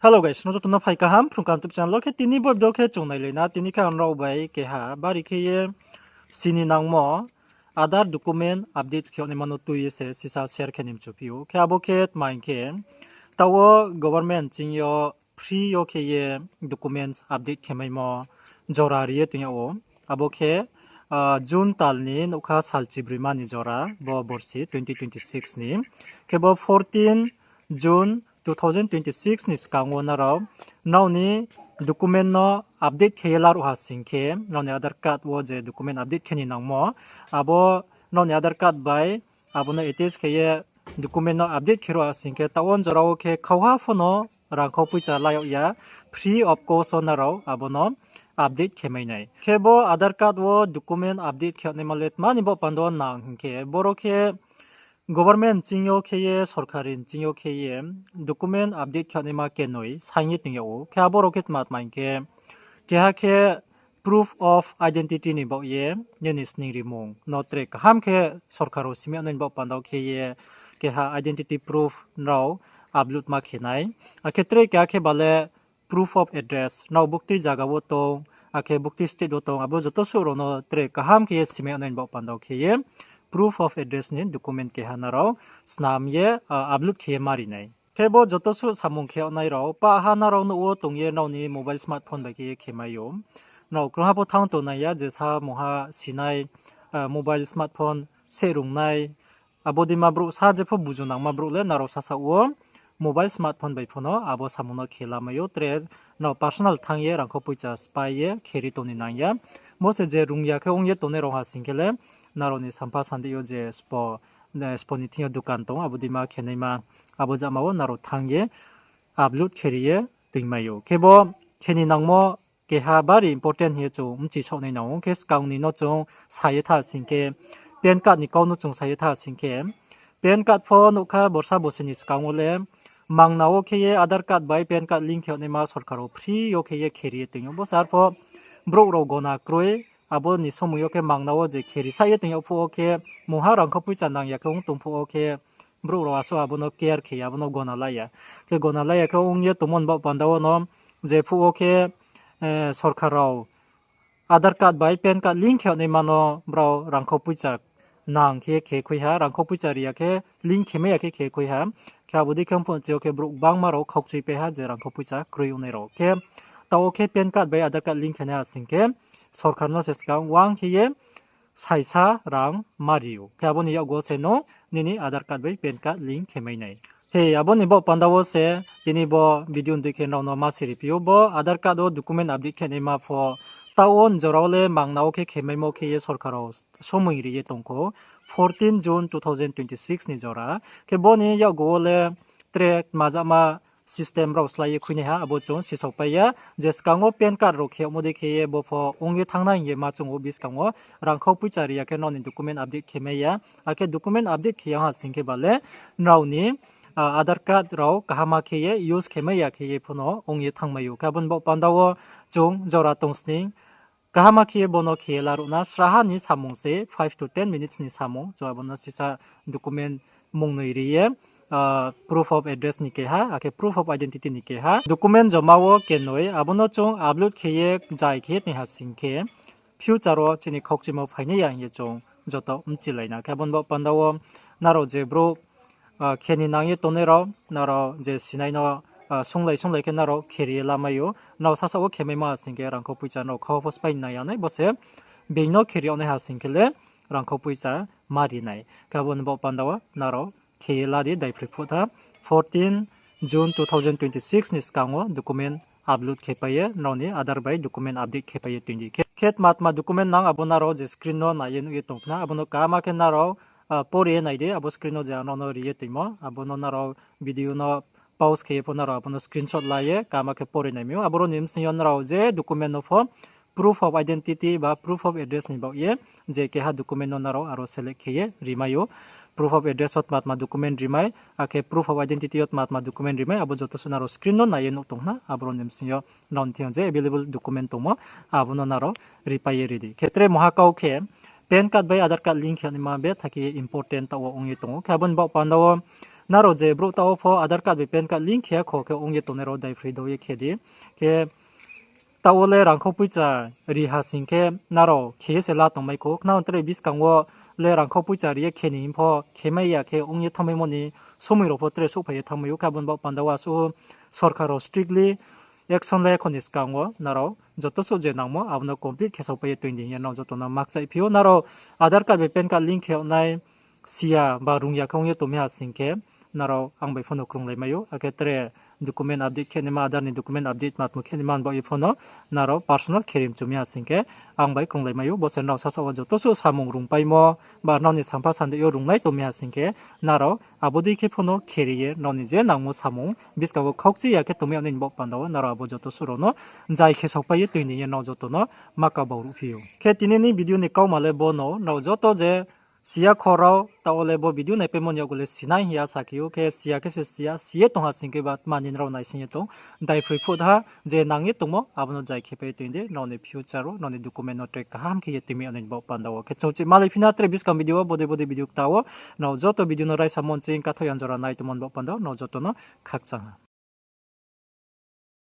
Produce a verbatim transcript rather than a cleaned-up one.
Hello guys, nrao joto no phai kaham Phrung Kaham YouTube channel wo. Khe tini bo video khe chung nailai na, tini khe ang nrao bai keha bari khe ye sini nangmo Aadhaar document update khe yagnaima no tui ye se sisa share khe ni mchu phi ou. Khe abo khe tma hing khe, taoh wo government ching yo free yo khe ye documents update khe maimo jora ri ye toing yag ou. Abo khe June tal ni nougkha sal chibroi ma ni jora, bo borsi twenty twenty six ni. Khe bo fourteen June two thousand twenty six ni skang wo nrao nrao ni document no update khe ye laruh ha sing khe, nrao ni Aadhaar card wo je document update khe ni nangmo, abo nrao ni Aadhaar card bai abo no attach khe ye document no update khe ruh ha sing khe, taoh wo jora wo khe khauha pho no rangkhau poicha la yag ya, free of cost wo nrao abo no update khe mai nai. Khe bo Aadhaar card wo document update khe yagnaima le tma ni baoh panda wo nang hing khe, boro khe government ching yo khe ye, sorkari ching yo khe ye document update khe yagnaima kenoi saing ye toing yag ou. Khe abo rao khe tma tma hing khe, keha khe proof of identity ni baoh ye nini sning rimung no tre kaham khe sorkar rao simi yag nai ni baoh panda wo khe ye keha identity proof nrao upload ma khe nai. Akhe tre keha khe ba le proof of address, nrao buktui zaga wo tong, akhe buktui state wo tong, abo joto suh rao no tre kaham khe ye simi yag nai ni baoh panda wo khe ye proof of address ni document keha nrao snam ye upload khe ye ma ri nai. Khe bo joto suh samung khe yag nai rao pah ha nrao nouh wo tong ye nrao ni mobile smartphone bai khe ye khe mai ou. Nrao krungha pho thanng tong nai ya, je sa mungha sinai, mobile smartphone se rungnai, abo deima brouh sa jepho buzu nangma brouh le nrao sasaoh wo mobile smartphone bai pho no abo samung no khe la mai ou. Tre nrao personal thanng ye rangkhau poicha sphái ye kheri tong ni nang ya. Bo se je rung ya khe ong ye tongnai rao ha sing khe le, nrao ni sampha sandei yo je spo, spo ni thing yo dukan tong, abo deima khenaima, abo jama wo nrao thanng ye upload khe ri ye toing mai ou. Khe bo khe ni nangmo keha bari important hing ye chung mchi saoh nai nang ou. Khe skang ni no chung sa ye tha sing khe, PAN card ni kau no chung sa ye tha sing khe, PAN card pho nougkha borsa bosi ni skang wo le mangna wo khe ye Aadhaar card bai PAN card link khe yagnaima sorkar rao free yo khe ye khe ri ye toing ou. Bo se arpho brouh rao gona kroi, abo ni somoi yo khe mangna wo je khe ri sa ye toing yag phuh wo khe, mungha rangkhau poicha nang ya khe ong tong phuh wo khe, brouh rao asuh abo no care khe ya, abo no gona la ya. Khe gona la ya khe ong ye tongmo ni baoh panda wo no, je phuh wo khe sorkar rao Aadhaar card bai PAN card link khe yagnaima no brao rangkhau poicha nang khe ye khe khui ha, rangkhau poicha ri ya khe, link khe mai ya khe khe khui ha. Khe abo dei khe ong phuh ni chi yo khe brouh gbangma rao khaukchuipai ha je rangkhau poicha kroi ongnai rao. Khe taoh wo khe PAN card bai Aadhaar card link khe nai ha sing khe, sorkar no se skang uang khe ye saisa rang ma ri ou. Khe abo ni yakgu wo se no nini Aadhaar card bai PAN card link khe mai nai. He, abo ni baoh panda wo se tini bo video ni dei khe nrao no ma siri phi ou. Bo Aadhaar card wo document update khe naima pho, taoh wo jora wo le mangna wo khe khe maimo khe ye sorkar rao somoi ri ye tong kho, fourteen June two thousand twenty six ni jora. Khe bo ni yakgu wo le tre tma jama system rao slái ye khuinaiha, abo chung sisao pai ya. Je skang wo PAN card rao khe yagmo dei khe ye bo pho ong ye thanngna hing ye ma chung ou, buskang wo rangkhau poicha ri ya khe nrao ni document update khe mai ya. Akhe document update khe ya ha sing khe ba le nrao ni Aadhaar card rao kaham khe ye use khe mai ya khe ye pho no ong ye thanngmai ou. Khe abo ni baoh panda wo chung jora tong sning kaham khe ye bo no khe ye laruh na, sraha ni samung se, five to ten minutes ni samung, chung abo no sisa document mungnoi ri ye, proof of address ni keha, akhe proof of identity ni keha. Document joma wo kenoi, abo no chung upload khe ye zai khe ye toing ha sing khe, future wo chini khaukchuimo phainai ya hing ye chung joto mchilai na. Khe abo ni baoh panda wo nrao je brouh khe ni nang ye tongnai rao, nrao je sinai no sunglai sunglai khe nrao khe ri ye lamai ou. Nrao sasaoh wo khe maimo ha sing khe rangkhau poicha nrao khauha pho sphái ni nang ya nai, bo se being no khe ri yag nai ha sing khe le rangkhau poicha ma ri nai. Khe abo ni baoh panda wo nrao khe ye la di, daiphroi phuh tha, fourteen June two thousand twenty six ni skang wo document upload khe pai ye, nrao ni Aadhaar bai document update khe pai ye toing di. Khe, khe tma tma document nang, abo nrao je screen no nai ye nuh ye tong khna, abo no kaham khe nrao pore ye nai di, abo screen no je ang nrao no ri ye toingmo, abo no nrao video no pause khe ye pho nrao abo no screenshot la ye kaham khe pore nai mi ou. Aboro ni bsing yo nrao je document no pho proof of identity ba proof of address ni baoh ye je keha document no nrao aro select khe ye ri mai ou. Proof of address wo tma tma document ri mai, akhe proof of identity yo tma tma document ri mai, abo joto suh nrao screen no nai ye nuh tong khna, aboro ni bsing yo nrao ni thing yo je available document tongmo, abo no nrao ripai ye ri di. Khe tre mungha kau khe, PAN card bai Aadhaar card link khe naima betha khe ye important taoh wo ong ye tong ou. Khe abo ni baoh panda wo Nrao je brouh taoh wo pho Aadhaar card bai PAN card link khe ya kho khe ong ye tongnai rao daiphroi dao ye khe di. Khe taoh wo le rangkhau poicha ri ha sing khe nrao khe ye se la tongmai kho. Khna tre buskang wo le rangkhau poicha ri ye khe ni hing pho khemai ya khe ong ye thanngmaimo ni somoi rao pho tre souhphai ye thanngmai ou. Khe abo ni baoh panda wo asuh sorkar rao strictly action lai ya kho ni skang wo nrao joto suh je nangmo abo no complete khe saopai ye toing di hing ye nrao joto no ma kchaihphi ou. Nrao Aadhaar card bai PAN card link khe yag nai, si ya ba rung ya khe ong ye tongmi ha sing khe, nrao ang bai pho no krunglaimai ou, akhe tre document update khe naima, Aadhaar ni document update matmo khe naima ni baoh ye pho no nrao personal khe ri mchu mi ha sing khe, ang bai krunglaimai ou. Bo se nrao sasaoh wo joto suh samung rungpaimo ba nrao ni sampha sandei yo rungnai tongmi ha sing khe, nrao abo dei khe pho no khe ri ye nrao ni je nangmo samung buskang wo khaukchi ya khe tongmi yag nai ni baoh panda wo nrao abo joto suh rao no jai khe saopai ye toing di hing ye nrao joto no ma kau bau ruhphi ou. Khe tini ni video ni kauma le bo no, nrao joto je si ya kho rao taoh wo le bo video naipaimo ni yakgu le sinai hing ya sa khe ou. Khe si ya khe se si ya, si ye tong ha sing khe ba tma ni nrao naising ye tong, daiphroi phuh ha, je nang ye tongmo abo no jai khe pai ye toing di, nrao ni future wo nrao ni document no tre kaham khe ye toing mi yag nai ni baoh panda wo. Khe chung chih malaiphi na tre buskang video wo bodei bodei video kta wo, nrao joto video no raisamo nching kathaoh yang jora nai tongmo ni baoh panda wo nrao joto no khakchang ha.